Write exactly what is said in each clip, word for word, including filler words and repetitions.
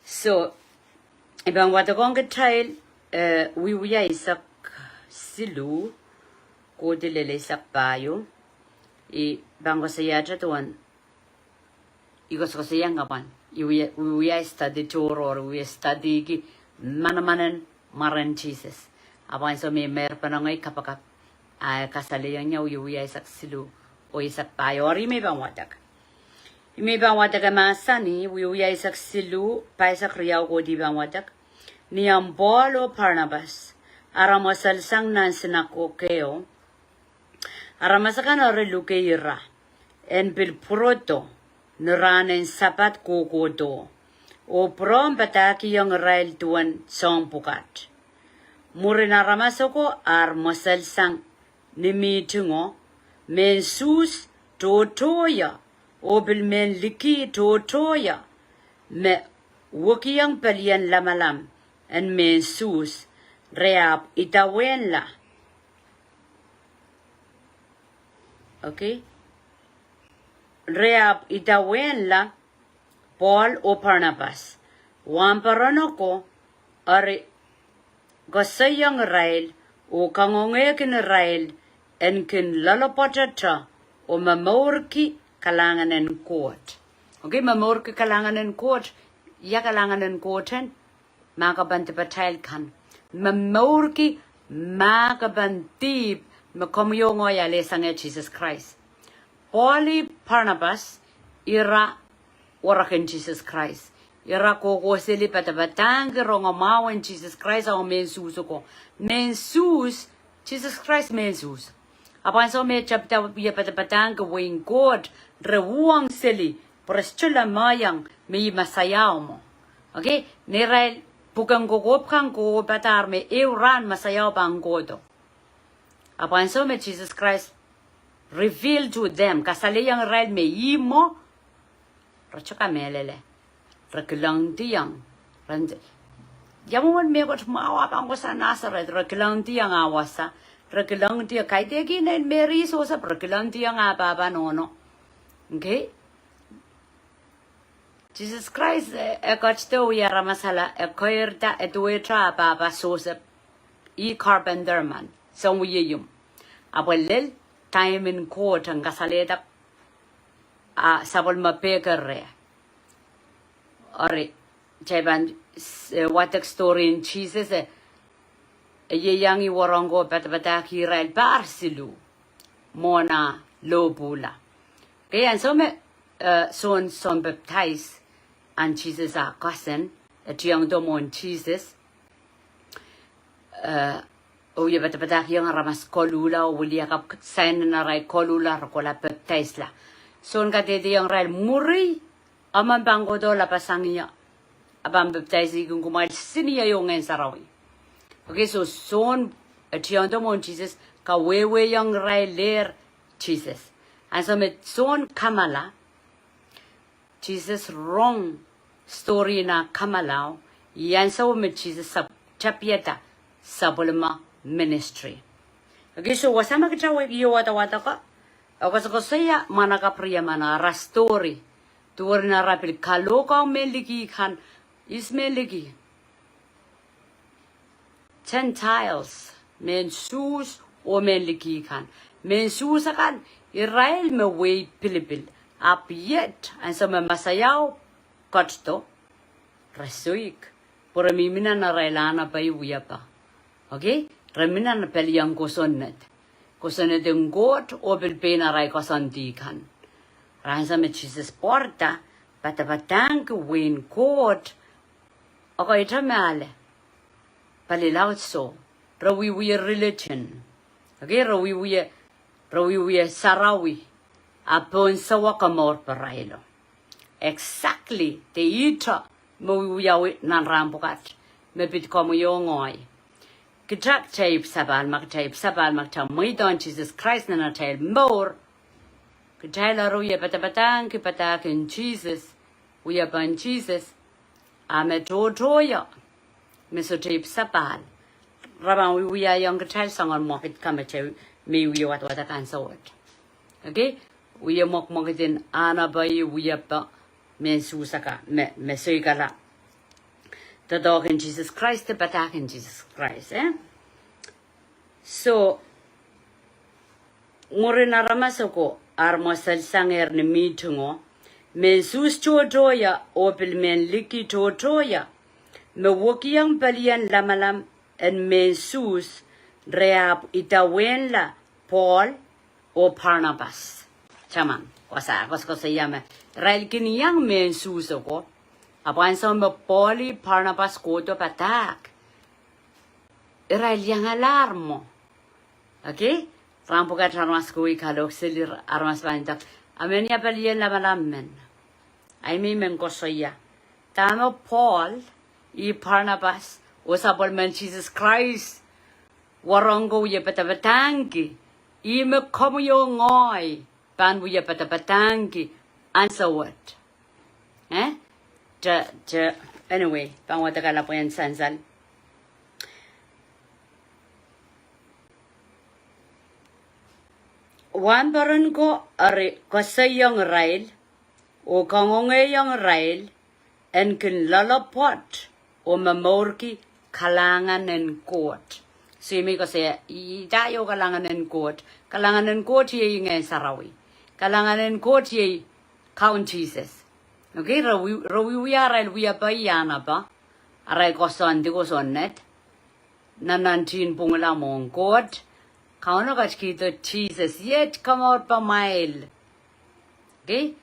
So, I pahn wadekohng kitail, eh, Wiewia eisek siluh, kohdi lel eisek pahieu, I pahn koasoiahte duwen, I koasokoasoiong kapwan, I wie, wie study tohrohr, wie studyki manamanen mwaren Sises. Ahpw ansou me I meir peneinei kapakap, I kasalehiong ie Wiewia eisek siluh, oh eisek pahieu, eri me I pahn wadek. I me I pahn wadek e mahsanih, Wiewia eisek siluh, pahisek riau kohdi I pahn wadek. Ni ahmw Pohl oh Parnabas, ara mweselsang nan sinakoke o, aramas akan eri luke ira, en pil pwurodo, ni rahnen Sapad kohkohdo, oh pwurehng padahkihong irail duwen soahng pwukat. Mwurin aramas oko ar mweselsang ni mihting o, mehn Suhs tohtohie, oh pil mehn liki tohtohie, me wekihong pelien lamalam en mehn Suhs, re ahpw idawehnla. Okay? Re ahpw idawehnla Pohl oh Parnabas. Wahnpoaron oko eri koasoiong irail oh kangoangehkin irail en kin loalopwoatoato oh momourki kalahngan en Koht. Okay, momourki kalahngan en Koht, ia kalahngan en Koht en? Mahkpen dipatail kan. Momourki mahkpen dihp me komwi oh ngehi ale sang Sises Krais. Pohl oh Parnabas, ira werek en Sises Krais. Ira kohkohseli padapadahngki rongamwahu en Sises Krais oh mehn Suhs oko. Mehn Suhs, Sises Krais mehn Suhs. Ahpw ansou me tepda wie padapadahngki wehin Koht, re uhwong seli, pwe re sohte lemehiong me ih Mesaiao mwo. Okay, neirail pwuken kokohp kan kohkohpadahr me ehu rahn Mesaiao pahn kohdo. Ahpw ansou me Sises Krais reveal to them, kasalehiong irail me ih mwo, re sohte kamehlele. Re kilangdiong. Re, ia mwomwen mehkot mwahu ah pahn wasa Nasaret, re kilangdiong ah wasa. Re kilangdiong, kaidehkin nein Meri Sosep, re kilangdiong ah pahpa nohno. Okay? Sises Krais, eh, e ketido wia aramas akan, e keirda, e duwehte ah pahpa Sosep, ih carpenter man, soangen wieimw. Ahpw e lel time en Koht en kasalehda ah sapwellime pehker reh. Eri, kitail pahn, eh, wadek story en Sises, eh, e ieiang ih wahnpoaron ko padapadahkih irail pahr siluh mwohn ah lohpwuhla. Okay, ansou me, eh, Sohn Sounpapidais, ahn Sises ah cousin, e tiongdo mwohn Sises, eh, oh wie padapadahkihong aramas koluhla, oh wiliakapw sign en arail koluhla, re kohla papdaisla. Sohn kadehdehiong irail, mwuri, emen pahn kohdo lapasang ie, e pahn papdaisihkin kumwail sini iei oh Ngehn Sarawi. Okay, so Sohn, eh, tiongdo mwohn Sises, kawehwehiong irail lehr Sises. Ansou me Sohn kamala, Sises rong story en ah kamalao, ih ansou me Sises sap-, tapiada sapwellime ministry. Okay, so wasa me kitail wie wadawad ko, e koasokoasoia mwahnakapw riemen ara story, duwen ara pil kalohkohng mehn liki kan, ihs mehn liki? Gentiles, mehn Suhs oh mehn liki kan. Mehn Suhs akan, irail me wehi pilipil. Ahpw iet, ansou me Mesaiao ketido, re soik. Pwe re mihmi nan arail ahnepe wiepe. Okay? Re mih nan pelian kosonned. Kosonned en Koht oh pil pein arail koasoandi kan. Ansou me Sises pwarada, padapadahngki wehin Koht, okay, ita me ale palilaud soh, re wiewia religion. Okay, re wiewia, re wiewia sarawi, a pohn sawa komour pwarailo. Exactly, de ita me wiewiawi nan rahn pwukat, me pid komwi oh ngehi. Kitail, kitail ipwsapahl, ma kitail ipwsapahl, ma kitail mweidohng Sises Krais nan atail mour, kitail eri wie padapadahngki padahk en Sises, wiepen Sises, a me tohtohie, me sohte ipwsapahl, re pahn wiewia iang kitail soangen mwekid kan me kitail me wie wadawad akan ansou wet. Okay? Wie mwekmwekid en ahnepe wiepe mehn Suhs akan, me, me soikala. doadoahk en Sises Krais, de padahk en Sises Krais, eh? So, mwurin aramas oko ar mweselsang er ni mihtingo, mehn Suhs tohtohie oh pil mehn liki tohtohie, me wekihong pelien lamalam en mehn Suhs, re ahpw idawehnla Pohl oh Parnabas. Taman, wasa, koasokoasoia me irail kin iang mehn Suhs oko, ahpw ansou me Pohl, Parnabas kohdo padahk, irail iangalahr mwo. Okay? Rahn pwukat aramas kohwei kalohk seli, aramas pahn nda, a men ia pelien lamalam men? Ahi me I men koasoia. Dahme Pohl, ih Parnabas, oh sapwellimen Sises Krais wahnpoaron ko wie padapadahngki, ih me komwi oh ngehi pahn wie padapadahngki ansou wet. Eh? Te, te, anyway, pahn wadek ahla pwehn sansal. Wahnpoaron ko eri koasoiong irail, oh kangoangehiong irail, en kin loalopwoat oh momourki kalahngan en Koht. So I men koasoia, ih, dah iei kalahngan en Koht? Kalahngan en Koht iei Ngehn Sarawi. Kalahngan en Koht iei Kaun Sises. Okay, re wi-, re wiewia arail wiepe, ianahpe, arail koasoandi, kosonned, nannantihn pwungla mwohn Koht. Kauno ketikihdo Sises, iet komour pamwail. Okay?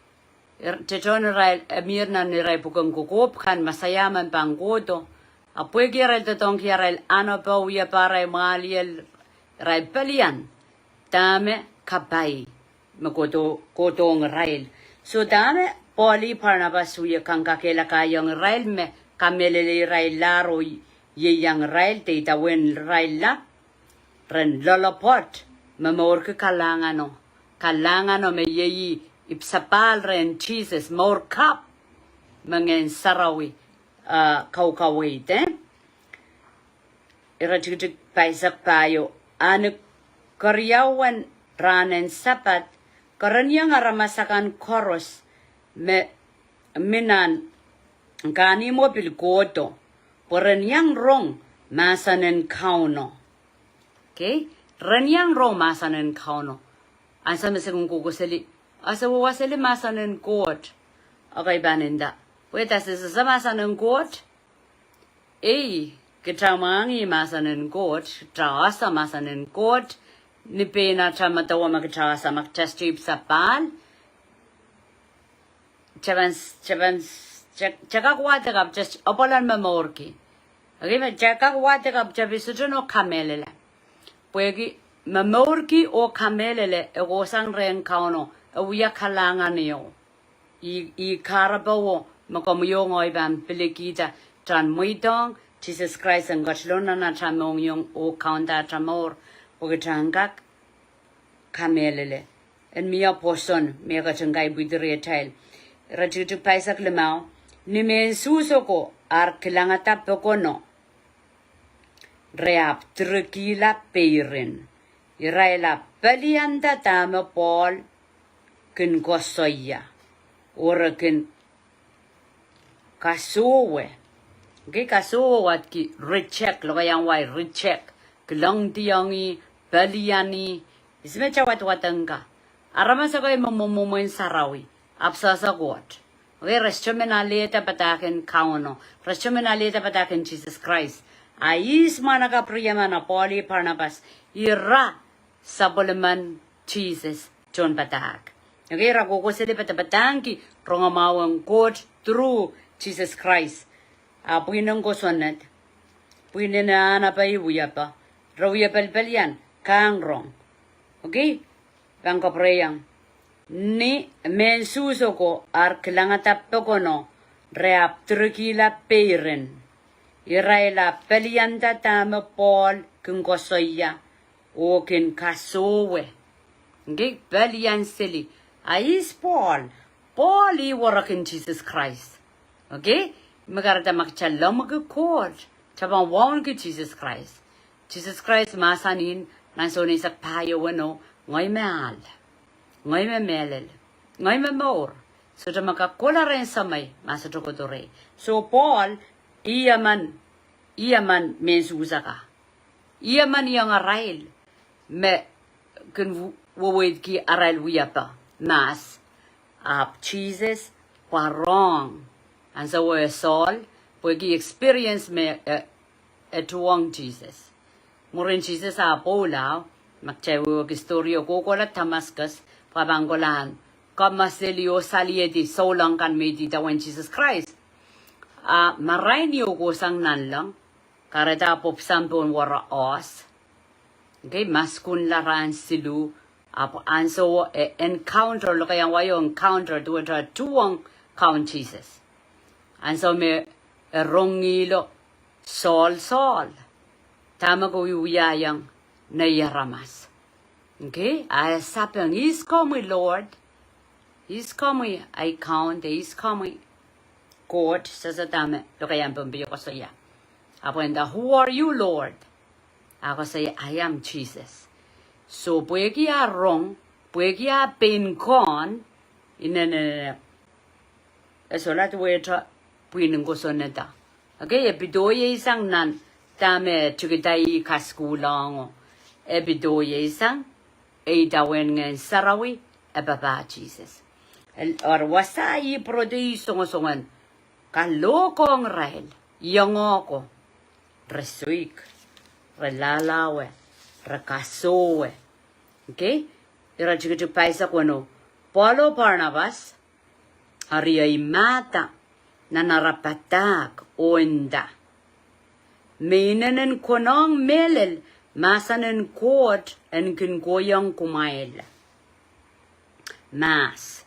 Er, tetohn irail, eh, mie nan irail pwuken kokohp kan Mesaia men pahn kohdo. Ahpw pwehki irail doadoahngki arail ahnepe, wiepe, arail mwahliel, irail pelien, dahme kapai me kohdo, kohdohng irail. So dahme Pohl, Parnabas wie kangkakehlakaiong irail me kamehlele irail lahr oh ieiang irail de idawehn irail la, ren loalopwoat, momourki kalahngano, kalahngano me iei ipwsapahl rehn Sises, mour kapw me Ngehn Sarawi, ah, kaukaweid, eh? Iretikitik pahisek pahieu, a ni keriaun rahnen Sapad, kereniong aramas akan koaros me mi nan kahnimwo pil kohdo, pwe ren iang rong mahsen en Kauno. Okay? Ren iang rong mahsen en Kauno. Ansou me se kin kohkohseli, a se wehwehki seli mahsen en Koht. Okay, pahn nda, pwe dah se sehse mahsen en Koht? Ei, kitail mwahngih mahsen en Koht, kitail ese mahsen en Koht, ni pein atail medewe me kitail ese, me kitail sohte ipwsapahl, kitail pahn, kitail pahn, kitail, kitail kak wadek ahpw kitail sohte apwal en momourki. Okay, me kitail kak wadek ahpw kitail pil sohte nohn kamehlele. Pwehki momourki oh kamehlele e kohsang rehn Kauno, e wia kalahngan ieu. Ih, ih kahrepe me komwi oh ngehi pahn pilikihda, kitail mweidohng Sises Krais en ketilong nan atail mohngiong oh kaunda atail mour, pwe kitail en kak kamehlele. En mie pwoson me e ketin kaipwidi rehtail. Iretikitik pahisek limau, ni mehn Suhs oko ar kilangada pokono, re ahpw direkihla peirin. Irail ahpw pelianda dahme Pohl kin koasoia, oh re kin kasohwe. Okay, kasohwe wadki reject, lokaiahn wai reject, kilangdiong ih, pelian ih, ihs me kitail wadwadek kan? Aramas ekei me mwomwen sarawi, ahpw sehse Koht. Okay, re sohte men alehda padahk en Kauno, re sohte men alehda padahk en Sises Krais. A ihs mwahnakapw riemen, a Pohl, Parnabas, ira sapwellimen Sises tohnpadahk. Okay, ira kohkohseli padapadahngki rongamwahu en Koht through Sises Krais. A pwihn en kosonned, pwihn en ahnepe, wiepe, re wie pelpelian, kahnrong. Okay, pahn kapwureiong. Ni mehn Suhs oko ar kilangada pokono, re ahpw direkihla peirin. Irail ahpw pelianda dahme Pohl kin koasoia, oh kin kasohwe. Okay, pelian seli. A ihs Pohl? Pohl ih werek en Sises Krais. Okay, me kahrehda ma kitail lemmwiki Koht, kitail pahn wauneki Sises Krais. Sises Krais mahsanih nan Sohn eisek pahieu weneu, ngehi me ahl, ngehi me mehlel, ngehi me mour. Sohte me kak kohla rehn Semei ma sohte kohdo rehi. So Pohl, Ih emen, ih emen mehn suhs akan. Ih emen iang arail me kin w-, weweidki arail wiepe, mahs. Ahpw Sises pwarohng ansou eh Saul, pwehki experience me, eh, e tuhwong Sises. Mwurin Sises ah pwoula, ma kitail wehwehki story o, kohkohla Damascus, pwe pahn kolahng kamwaseli oh saliedi souleng kan me idawehn Sises Krais. A marain ieu kohsang nanleng, kahrehda pwupwsang pohn wara oahs. Okay, maskunla rahn siluh, ahpw ansou e encounter, lokaiahn wai o encounter, duwehte tuhwong Kaun Sises. Ansou me e rongihlo, Saul, Saul, dahme ke wiwiaiong nei aramas? Okay, a e sapeng, Ihs komwi, Lord? Ihs komwi, ahi Kaun, de ihs komwi, Koht? Sehse dahme lokaiahn Pohnpei e koasoia. Ahpw e nda, Who are you, Lord? A koasoia, I am Jesus. So pwehki ah rong, pwehki ah pein Kaun, inenen e solahr duwehte pwihn en kosonned. Okay, e pedoieisang nan dahme e tikida ih kasukuhloang o. E pedoieisang, e idawehn Ngehn Sarawi, e papah Sises. El, eri wasa ih pwurodo ih songosong en kalohkohng irail, iang oko, re soik, re lahlahwe, re kasohwe. Okay? Iretikitik pahisek weneu. Paul oh Parnabas, eri eimahda nan ara padahk oh nda, Me inenen konehng mehlel mahsen en Koht en kin kohiong kumwail. Mahs.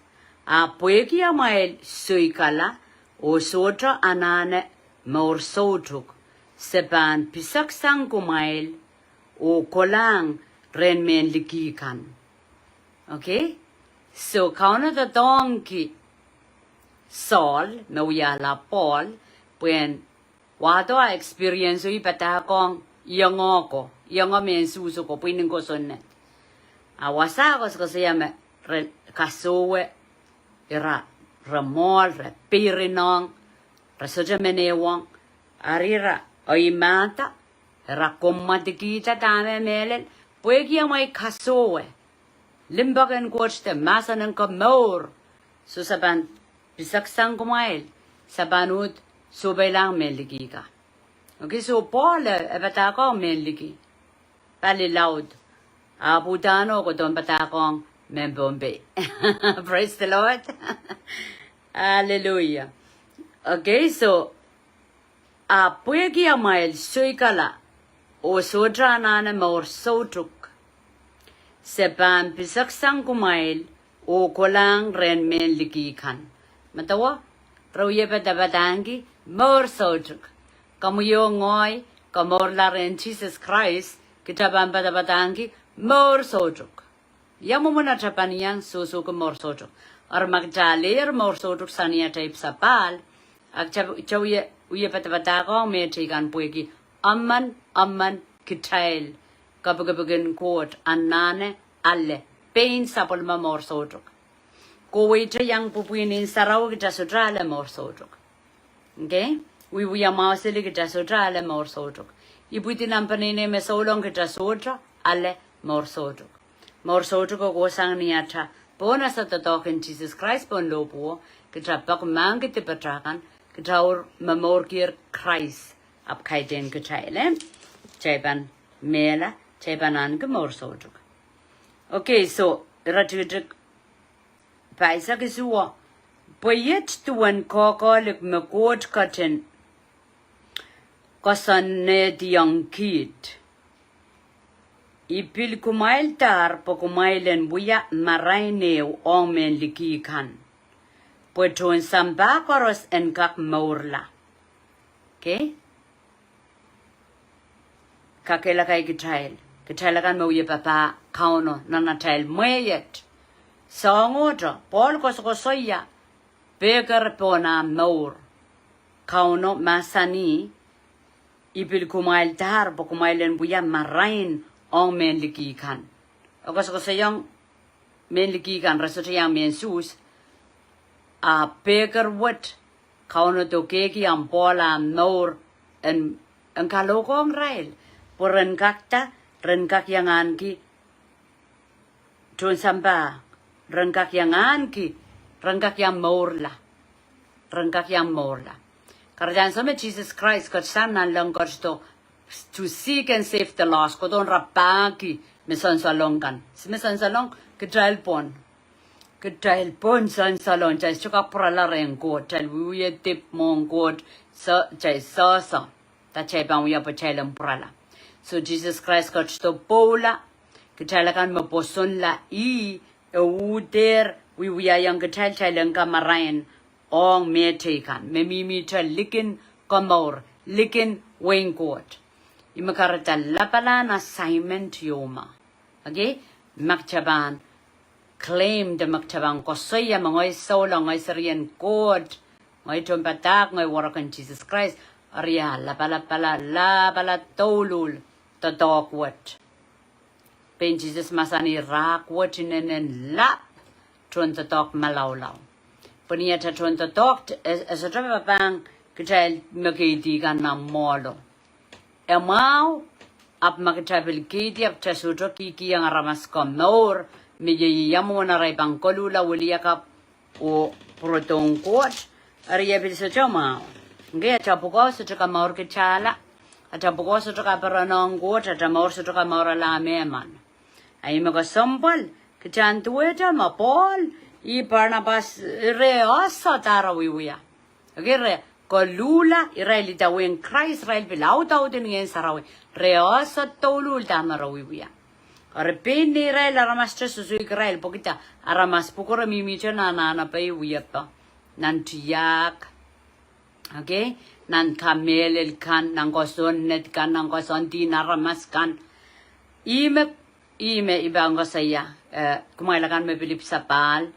A pwehki amwail soikala oh sohte anahne mour soutuk, se pahn piseksang kumwail oh kolahng rehn mehn liki kan. Okay? So Kauno doadoahngki Saul, me wiahla Paul, pwehn wahdo ah experience oh ih padahkohng iang oko, iang mehn suhs oko, pwihn en kosonned. A wasa koasokoasoia me re kasohwe, ira, re mwoahl, re peirinohng, re sohte menewong, eri ira eimahda, ira kommwadikihda dahme mehlel, pwehki amwail kasohwe limpoak en Koht de mahsen en komour. So se pahn piseksang kumwail, se pahn uhd sohpeilahng mehn liki kan. Okay, so Paul e padahkohng mehn liki. Pali laud. Ahpw uhdahno kohdohn padahkohng mehn Pohnpei. Praise the Lord. Hallelujah. Okay, so a pwehki amwail soikala oh sohte anahne mour soutuk, se pahn piseksang kumwail oh kolahng rehn mehn liki kan. Medewe, re wie padapadahngki mour soutuk. Komwi oh ngehi, komourla rehn Sises Krais, kita pahn padapadahngki mour soutuk. Ia mwomwen atail pahn iang sohsohki mour soutuk? Eri ma kita alehier mour soutuk sang ni atail ipwsapahl, a kita, kita wie, wie padapadahkohng mehteikan pwehki emen, emen kitail, kapikipik en Koht anahne ale pein sapwellime mour soutuk. Koweite iang pwupwihn en sarawi kita sohte ale mour soutuk. Okay? Wiewia mwahu seli kita sohte ale mour soutuk. Ipwidi nan peneinei me souleng kita sohte ale mour soutuk. Mour soutuk e kohsang ni ata pohnese doadoahk en Sises Krais pohn lohpwuo, kita peki mahkki dipatail kan, kita momourkier Krais, ahpw kaidehn kitail, eh? Kitail pahn mehla, kitail pahn ahneki mour soutuk. Okay, so, iretikitik pahisek isuh, pwe iet duwen koakoahlik me Koht ketin koasoanehdiong kiht: I pil kumwaildahr pwe kumwail en wia marain ehu ong mehn liki kan, pwe tohn sampah koaros en kak mourla. Okay? Kakehlakai kitail, kitail akan me wie papah Kauno nan atail mwehi et. Soangohte, Pohl koasokoasoia pehker pohn ah mour. Kauno mahsanih, I pil kumwaildahr pwe kumwail en wia marain ong mehn liki kan. E koasokoasoiong mehn liki kan, re sohte iang mehn Suhs, a pehker wet Kauno dokehki ahmw pohl, ahmw mour, en, en kalohkohng irail. Pwe ren kak dah, ren kak iang ahneki tohn sampah, ren kak iang ahneki, ren kak iang mourla. Ren kak iang mourla. Kahrehda ansou me Sises Krais ketido nanleng ketido, to seek and save the lost, kohdohn rapahki me sansalong kan. Se me sansalong, kitail pwon. Kitail pwon sansalong, kitail sohte kak pwurala rehn Koht, kitail wiewia dihp mwohn Koht, so, kitail sohso, dah kitail pahn wia pwe kitail en pwurala. So Sises Krais ketido pwoula, kitail akan me pwosonla ih, e uhd dehr wiewiahiong kitail, kitail en kamarain ong mehteikan me mihmihte likin komour, likin wehin Koht. Ih me kahrehda lapalahn assignment ieu ma. Okay? Ma kitail pahn claim de ma kitail pahn koasoia me ngehi souleng, ngehi serien Koht, ngehi tohnpadahk, ngehi warohng Sises Krais, eri ah lapalap, lapalap douluhl doadoahk wet. Pein Sises mahsanih rahk wet inenen lap tohn doadoahk malaulau. Pwe ni atail tohn doadoahk, e, e sohte papahng kitail me keidi kan nan mwohlo. E mwahu, ahpw ma kitail pil keidi ahpw kitail sohte kihkihong aramas komour, me ieiamwon arail pahn koluhla wiliakapw oh pwurodohng Koht, eri e pil sohte mwahu. Nge atail pwukoa sohte kamour kitailla, atail pwukoa sohte kaperenohng Koht, atail mour sohte kamourala mehmen. Ahi me kesempwal, kitail en duwehte me Pohl, ih Parnabas, re oahso dahra wiewia. Okay, re koluhla, irail idawehn Krais, irail pil audaudin Ngehn Sarawi, re oahso douluhl dahme re wiewia. Eri pein neirail aramas te sosoikirail pwehki dah, aramas pwuko re mihmihte nan anahne pai wiepe, nan tiahk, okay, nan kamehlel kan, nan kosonned kan, nan koasoandi en aramas kan. Ihme, ihme I pahn koasoia, eh, kumwail akan me pil ipwsapahl,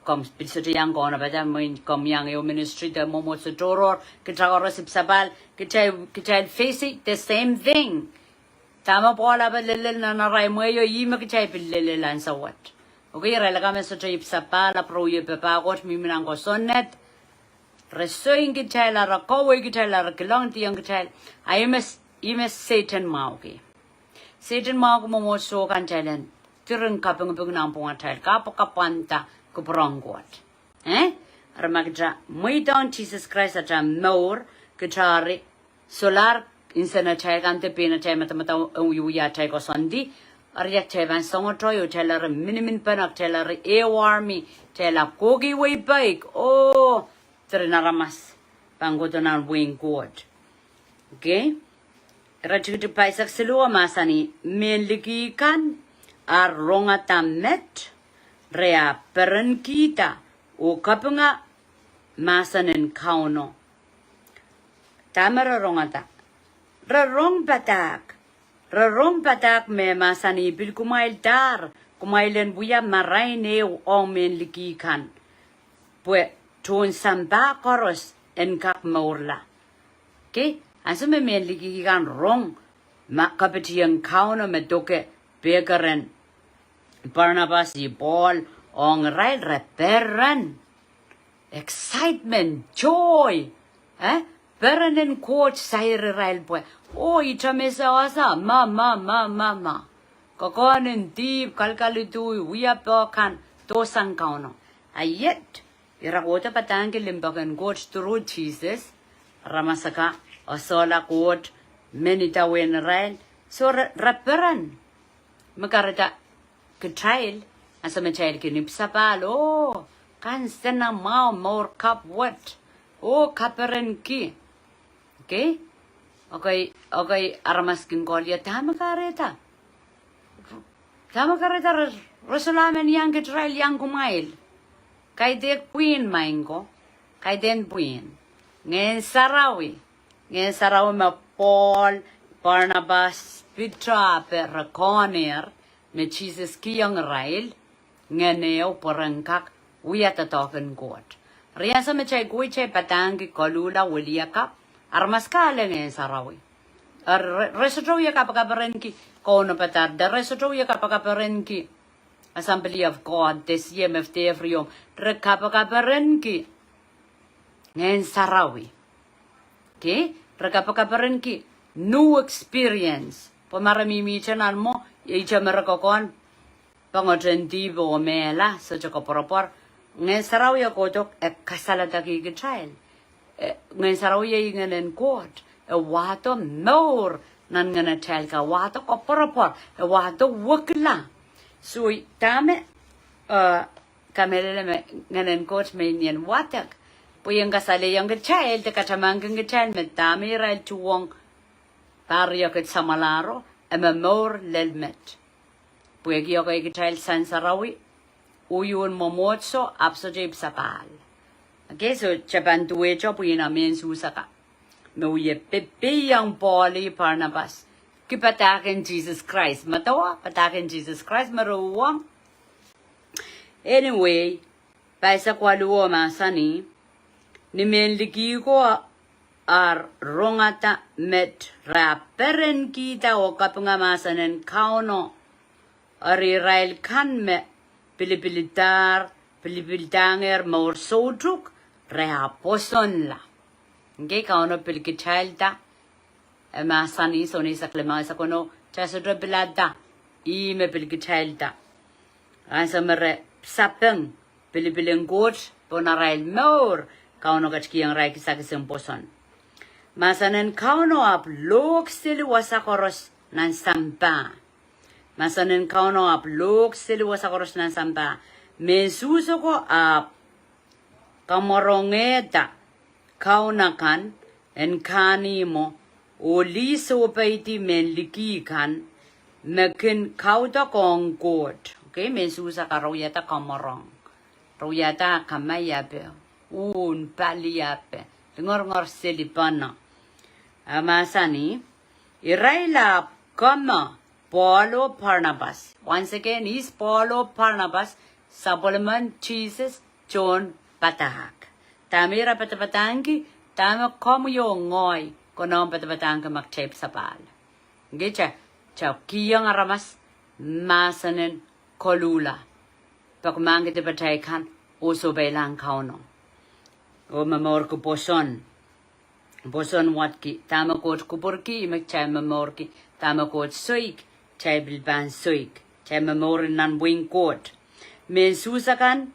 komw pil sohte iang kaunopada, mwein komw iang ehu ministry de mwomwohdiso tohrohr, kitail koaros ipwsapahl, kitail, kitail face the same thing. Dahme Pohl ahpw lelel nan arail mwehio, ihme kitail pil lelel ansou wet. Okay, irail akan me sohte ipwsapahl, ahpw re wie papah Koht mihmi nan kosonned. Re soing kitail, re kohwei kitail, re kilangdiong kitail. Ah ihme, ihme Sehdan mwahuki. Sehdan mwahuki mwomwohdiso kan kitail en diren kapingiping nanpwungatail, kapwakapwanda kupwur en Koht. Eh? Eri ma kitail mweidohng Sises Krais atail mour, kitail eri solahr nsenatail kan de pein atail madamadau en wiewia atail koasoandi. Eri kitail pahn songotoi oh kitail eri miniminpene, kitail eri ehu army, kitail ahpw kohkihwei peik. Oh, diren aramas pahn kohdo nan wehin Koht. Okay? Ire tikitik pahisek siluh mahsanih, mehn liki kan ar rongada met, re ahpw perenkihda oh kapinga mahsen en Kauno. Dahme re rongada? Re rong padahk. Re rong padahk me mahsanih, pil kumwaildahr, kumwail en wia marain ehu ong mehn liki kan, pwe tohn sampah koaros en kak mourla. Okay? Ansou me mehn liki kan rong, ma kapitien Kauno me doke pekeren Parnabas oh Pohl ong irail, re peren. Excitement, joy. Eh? Peren en Koht sair irail pwe, oh, ihte me sohso, ma, ma, ma, ma, ma. Kokohn en dihp, kalkaliduwi, wiepe kan, dohsang Kauno. Ah iet, ira kohdo padahngki limpoak en Koht through Sises, aramas akan, oahsoala Koht, men idawehn irail, so re, re peren. Me kahrehda kitail, ansou me kitail kin ipwsapahl, oh, kansenamwahu, mour kapw wet, oh, kaperenki. Okay? Okay, okay, aramas kin kohla, dahme kahrehda? Dahme kahrehda re, re solahr men iang kitail, iang kumwail? Kaidehk pwihn, maing ko, kaidehn pwihn. Ngehn Sarawi, Ngehn Sarawi me Pohl, Parnabas, Piter, ahpw re kohnehr, me Sises kihong irail, ngehn ehu pwe ren kak wia doadoahk en Koht. Eri ansou me kitail kohwei, kitail padahngki koluhla wiliakapw, aramas kan ale Ngehn Sarawi. Eri re, re sohte wie kapakaperenki kaunopadahr, de re sohte wie kapakaperenki Assembly of God, de C M F, de every home. Re kapakaperenki Ngehn Sarawi. Okay? Re kapakaperenki new experience. Pwe ma re mihmihte nan mwo, iei ihte me re kokohn pwongohte dihp oh mehla, sohte koapworopwor. Ngehn Sarawi e kohdo, e kasaledekih kitail. Eh, Ngehn Sarawi iei Ngehn en Koht. E wahdo mour nan ngenatail kan, wahdo koapworopwor, e wahdo wekila. So, dahme, eh, kamehlele me Ngehn en Koht me I men wadek. Pwe I en kasalehiong kitail, de katamangkin kitail me dahme irail tuhwong pahr riekid samwalahro, e momour lel met. Pwehki ekei kitail Sahn Sarawi, uwen mwomwohdiso, ahpw sohte ipwsapahl. Okay, so kitail pahn duwehte pwihn en mehn Suhs akan. Me wie pepehiong Pohl oh Parnabas. Ki padahk en Sises Krais. Medewe, padahk en Sises Krais me re uhwong. Anyway, pahisek waluh o mahsanih, ni mehn liki ko ar rongada met re ahpw perenkihda oh kapinga mahsen en Kauno, eri irail kan me pilipildahr, pilipildahngehr mour soutuk, re ahpw pwosonla. Okay, Kauno pil kitailda, e mahsanih, Sohn eisek limau, eisek weneu, kitail sohte pilada, ih me pil kitailda. Ansou me re sapeng pilipil en Koht pohn arail mour, Kauno ketikihong irail kisakis en pwoson. Mahsen en Kauno ahpw lohk seli wasa koaros nan sampah. Mahsen en Kauno ahpw lohk seli wasa koaros nan sampah. Mehn Suhs oko ahpw kamworongehda kaun akan en kahnihmwo oh lih soupeidi mehn liki kan me kin kaudok ong Koht. Okay, mehn Suhs akan re wiahda kamworong. Re wiahda kamaiape, uhn paliape, lingorngor seli pahno. A mahsanih, irail ahpw kama Pohl oh Parnabas. Once again, is Pohl oh Parnabas sapwellimen Sises tohn padahk. Dahme ira padapadahngki, dahme komwi oh ngehi konehng padapadahngki ma kitail sapahl. Ngehn, kitail kihong aramas mahsen en koluhla. Peki mahkki dipatail kan oh sohpeilahng Kauno oh momourki pwoson. Pwoson wadki, dahme Koht kupwurki, ih me kitail momourki, dahme Koht soik, kitail pil pahn soik, kitail momour nan wehin Koht. Mehn Suhs akan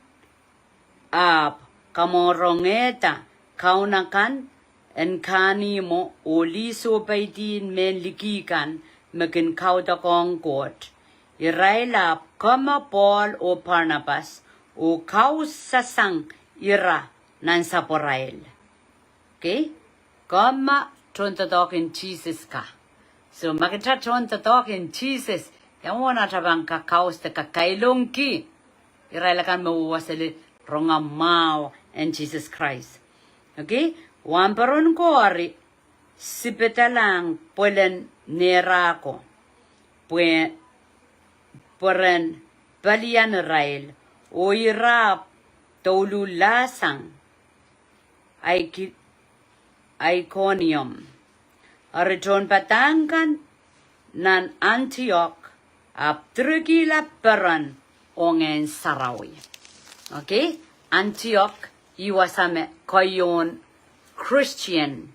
ahpw kamworongehda kaun akan en kahnihmwo oh lih soupeidi mehn liki kan me kin kaudok ong Koht. Irail ahpw kama Pohl oh Parnabas oh kausasang ira nan sapwarail. Okay? Kama tohn doadoahk en Sises ka. So, ma kitail tohn doadoahk en Sises, ia mwomwen atail pahn kakaus de kakailongki irail akan me wehwehseli rongamwahu en Sises Krais. Okay? Wahnpoaron ko eri sipedalahng pwelen nehrahko, pwe, pwe ren pelian irail, oh ira ahpw douluhlasang Aiki-, Aikonium. Eri tohn padahk kan nan Antiok ahpw direkihla peren oh Ngehn Sarawi. Okay? Antiok, ih wasa me keieun Christian,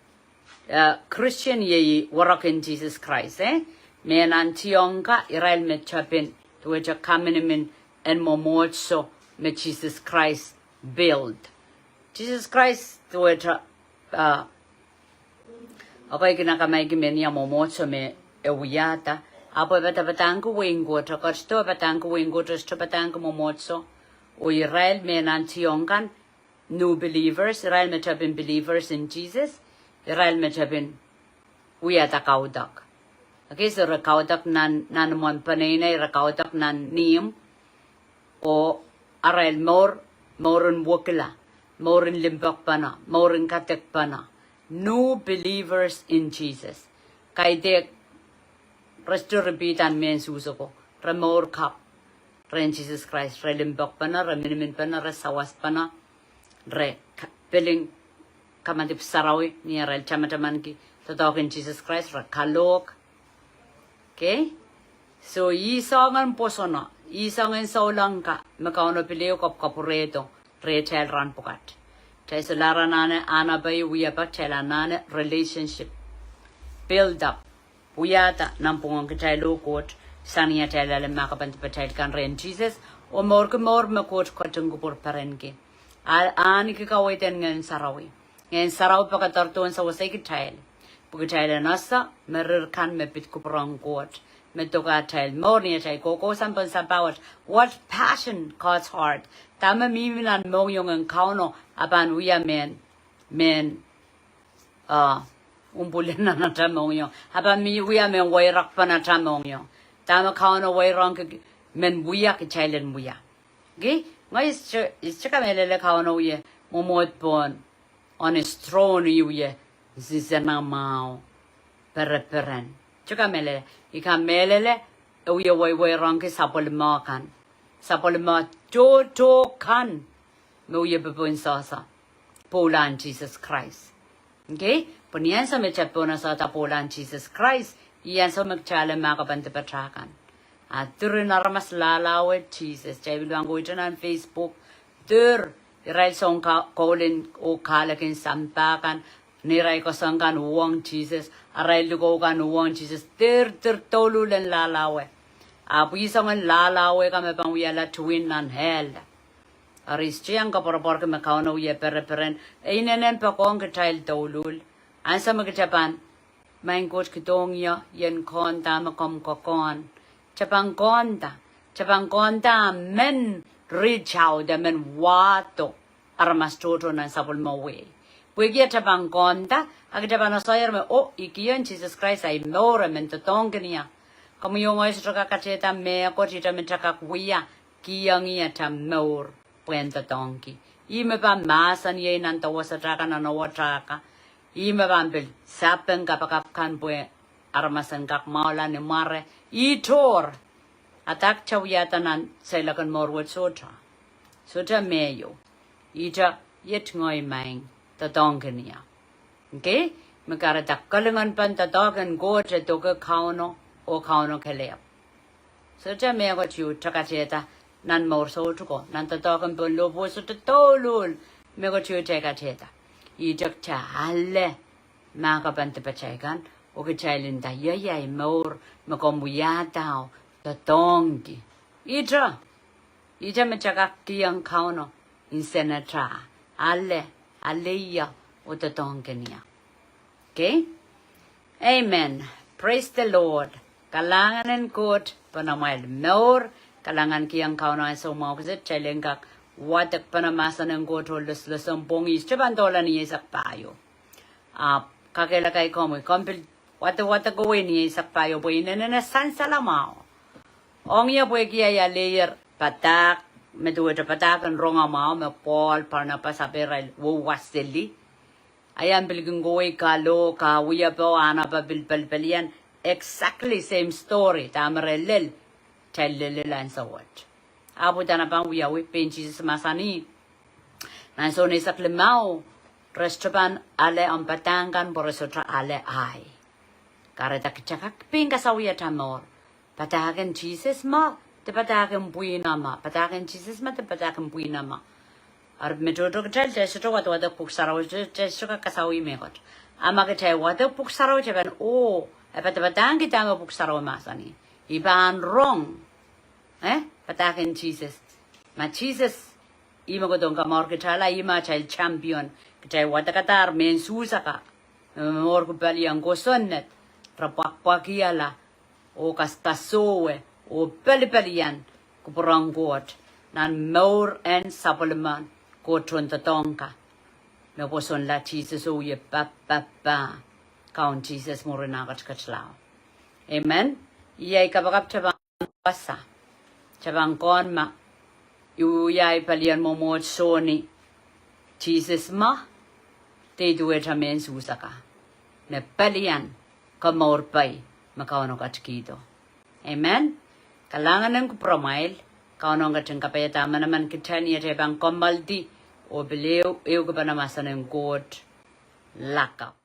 eh, Christian iei werek en Sises Krais, eh? Mehn Antiok ka, irail me tepin duwehte kaminimin en mwomwohdiso me Sises Krais build. Sises Krais duwehte, ah, ekei kin akamaiki mehnia mwomwohdiso me e wiahda. Ahpw e padapadahngki wehin Koht, e ketido padahngki wehin Koht, e sohte padahngki mwomwohdiso. Oh irail mehn Antiok kan, new believers, irail me tepin believers in Jesus, irail me tepin wiahda kaudok. Okay, so re kaudok nan, nan imwen peneinei, re kaudok nan ihmw, oh arail mour, mour en wekila, mour en limpoakpene, mour en kadekpene. New believers in Jesus. Kaidehk re sohte repeat-ahn mehn Suhs oko, re mour kapw rehn Sises Krais, re limpoakpene, re miniminpene, re sawaspene, re k-, piling kamadipw sarawi ni arail tamatamanki doadoahk en Sises Krais, re kalohk. Okay? So, ih soangen pwosono, ih soangen souleng ka me Kauno pil ehu kapwkapwurehdo rehtail rahn pwukat. Kitail solahr anahne, anahne pei wia pak kitail anahne relationship build up, wiahda nanpwungen kitail oh Koht, sang ni atail ale mahkpen dipatail kan rehn Sises, oh mourki mour me Koht ketin kupwur perenki. A, ahneki kaweid en Ngehn Sarawi. Ngehn Sarawi pekederdohn sewese kitail, pwe kitail en ese me rir kan me pid kupwur en Koht, me doke atail mour ni atail kohkohsang pohn sampah wet. What passion God's heart. Dahme mihmi nan mohngiong en Kauno, a pahn wia mehn, mehn, ah, umpwulen nan atail mohngiong. A pahn mi wia mehn weirek pohn atail mohngiong. Dahme Kauno weirongki men wia, kitail en wia. Okay? Ngehi sohte, sohte kamehlele Kauno wie mwomwohd pohn on his throne, e wie sisenamwahu, pereperen. Sohte kamehlele, I kamehlele e wie weiweirongki sapwellime kan. Sapwellime tohto kan me wie popohn sehse pwoulahn Sises Krais. Okay? Pwe ni ansou me kitail pwohn sehse pwoulahn Sises Krais, ih ansou me kitail ale mahkpen dipatail kan. A diren aramas lahlahwe Sises. Kitail pil pahn kohwei nan Facebook, dir irail soun ka-, koulin oh kahlekin sampah kan, neirail koasoan kan uhwong Sises, arail likou kan uhwong Sises, dir, dir douluhl en lahlahwe. Ahpw ih soangen lahlahwe ka me pahn wiahla tuwin nan hell. Eri sohte iang koapworopworki me Kauno wie pereperen, e inenen poakohng kitail douluhl. Ansou me kitail pahn, Maing Koht, kidohng ie, I en kohnda me komw kokohn. Kitail pahn kohnda, kitail pahn kohnda men reach out, men wahdo aramas tohto nan sapwellime wehi. Pwehki kitail pahn kohnda, a kitail pahn asoier me, oh, I kihong Sises Krais ahi mour, e men doadoahngkin ie. Komwi oh ngehi sohte kak katehda mehkot, ihte me kitail kak wia, kihong ie atail mour pwehn doadoahngki. Ih me pahn mahsaniei nan dewesatail kan, nan ohwatail kan. Ih me pahn pil sapeng kapakap kan pwe aramas en kak mwahula ni mware. Ih tohr. A dah kitail wiahda nan seiloak en mour wet? Sohte. Sohte me ieu. Ihte, iet ngehi Maing, doadoahngkin ie. Okay? Me kahrehda kalinganpen doadoahk en Koht e doke Kauno, oh Kauno kelehpw. Sohte mehkot ieu kitail katehda nan mour soutuko, nan doadoahk en pohn lohpwuo sohte douluhl, mehkot ieu kitail katehda. Ihte kitail ale mahkpen dipatail kan, oh kitail nda, ie, iei ahi mour me komw wiahda oh doadoahngki. Ihte, ihte me kitail kak kihong Kauno nsenatail, ale, ale ie oh doadoahngkin ie. Okay? Amen. Praise the Lord. Kalahngan en Koht pohn amwail mour, kalahngan kihong Kauno ansou mwahu kiset, kitail en kak wadekpene mahsen en Koht oh loslosong pwongih, sohte pahn doula ni eisek pahieu. Ahpw kakehlakai komwi, komw pil wadewadek kohwei ni eisek pahieu pwe inenen e sansal mwahu. Ong ie pwehki ahi aleier padahk, me duwehte padahk en rongamwahu, me Pohl, Parnabas, ahpw irail wehwehseli. Ahi ahn pil kin kohwei kalohk, kawiepo, ahnepe pil pelipelian, exactly same story, dahme re lel, kitail lel ansou wet. Ahpw udahn e pahn wiawi pein Sises mahsanih nan Sohn eisek limau, re sohte pahn ale omw padahk kan pwe re sohte ale ahi. Kahrehda kitail kak pein kasawih atail mour. Padahk en Sises me, de padahk en pwihno me, padahk en Sises me, de padahk en pwihno me. Eri me tohto kitail, kitail sohte wadewadek Pwuhk Sarawi, kitail sohte kak kasawih mehkot. A ma kitail wadek Pwuhk Sarawi, kitail pahn, oh, e padapadahngki dahme Pwuhk Sarawi mahsanih. I pahn rong, eh, padahk en Sises. Ma Sises, ih me kohdohng kamour kitail, ih me atail champion, kitail wadekadahr mehn Suhs akan me mourki pelien kosonned, re pwakpwakihala oh kaskasuwe oh pelipelian kupwuren Koht nan mour en sapwellimen Koht tohndoadoahk kan, me pwosonla Sises oh wie papah, papah Kaun Sises mwurin ah ketiket lao. Amen. Iei ahi kapakap, kitail pahn wasa, kitail pahn kohn ma I wia ahi pelien mwomwohdiso ni Sises me, de I duwehte mehn Suhs akan, me pelien komour pai me Kauno ketikihdo. Amen. Kalahngan en kupwuramwail, Kauno ketin kapaiada manaman kitail ni atail pahn komoaldi oh pil ehu, ehukipene mahsen en Koht lakapw.